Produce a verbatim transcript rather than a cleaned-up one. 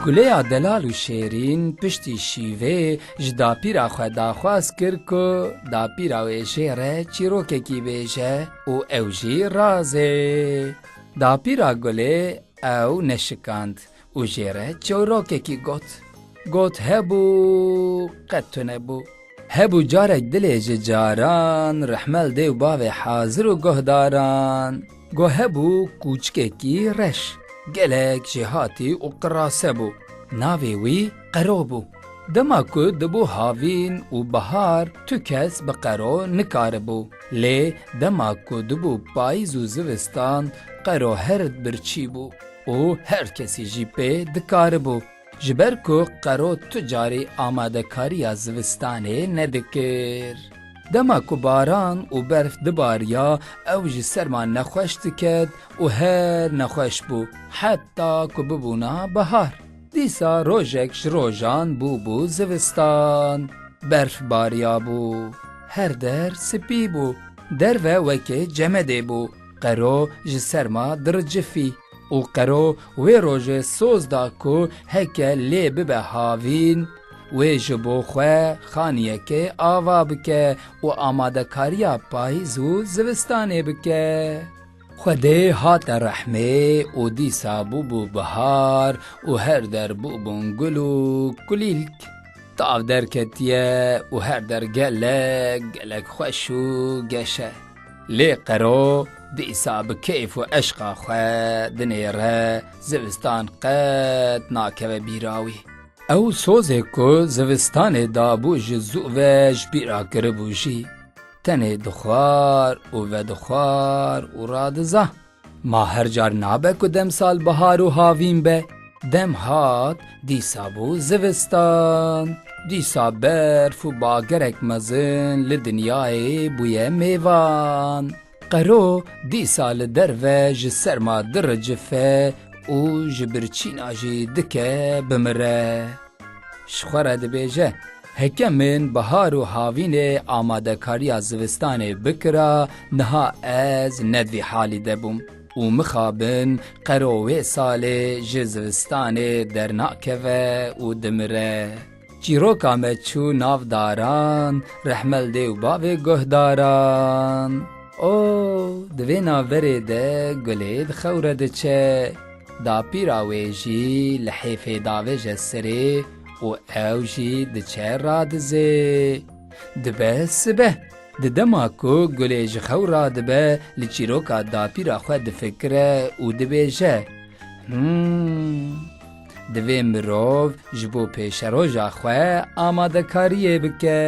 Guleya delal û şêrîn piştî şîvê ji dapîra xwe daxwaz kir ku dapîra wê jê re çîrokekî bêje û ew jî razê. Dapîra Gulê ew neşikand û jê re çîrokekî got. Got hebû, qet tune bû. Hebû carek dilê ji caran, rehmel dê û bavê hazir û guhdaran. Go hebû kûçikekî reş, gelek jêhatî û qirase bû. Navê wî Qero bû. Dema ku dibû havîn û bihar, tu kes bi Qero nikaribû. Lê dema ku dibû payîz û zivistan, Qero her birçî bû û her kesî jî pê dikaribû. Ji ber ku Qero tu carî amadekariya zivistanê nedikir. Dema ku baran û berf dibariya, ew ji serma nexweş diket û her nexweş bû, heta ku bibûna bihar. Dîsa rojek ji rojan bûbû zivistan. Berf bariyabû. Her der spî bû. Derve wekê cemedê bû. Qero ji serma diricifî. Û Qero wê rojê soz da ku heke lê bibe havîn, wê ji bo xwe xaniyekê ava bike û amadekariya payîz û zivistanê bike. Xwedê hate rehmê û dîsa bûbû bihar û her der bûbûn gul û kulîlk. Tav derketiye û her der gelek, gelek xweş û geş e. Lê Qero dîsa bi keyf û eşqa xwe dinêre, zivistan qet nakeve bîra wî. Ew sozê ku zivistanê dabû ji zû ve ji bîra kiribû jî. Tenê dixwar û vedixwar û radiza. Ma her car nabe ku demsal bihar û havîn be? Dem hat, dîsa bû zivistan. Dîsa berf û bagerek mezin li dinyayê bûye mêvan. Qero dîsa li derve ji serma diricife û ji birçîna jî dike bimire. Ji xwe re dibêje, heke min bihar û havînê amadekariya zivistanê bikira, niha ez ne di vî halî de bûm û mixabin Qero wê salê ji zivistanê dernakeve û dimire. Çîroka me çû nav daran, rehmel dê û bavê guhdaran. O, di vê navberê de Gulê di xew re diçe. Dapîra wê jî lihêfê davêje serê û ew jî diçe radizê. Dibe sibe. Di dema ku Gulê ji xew radibe, li çîroka dapîra xwe difikire û dibêje, Hmm, divê mirov ji bo pêşeroja xwe amadekariyê bike.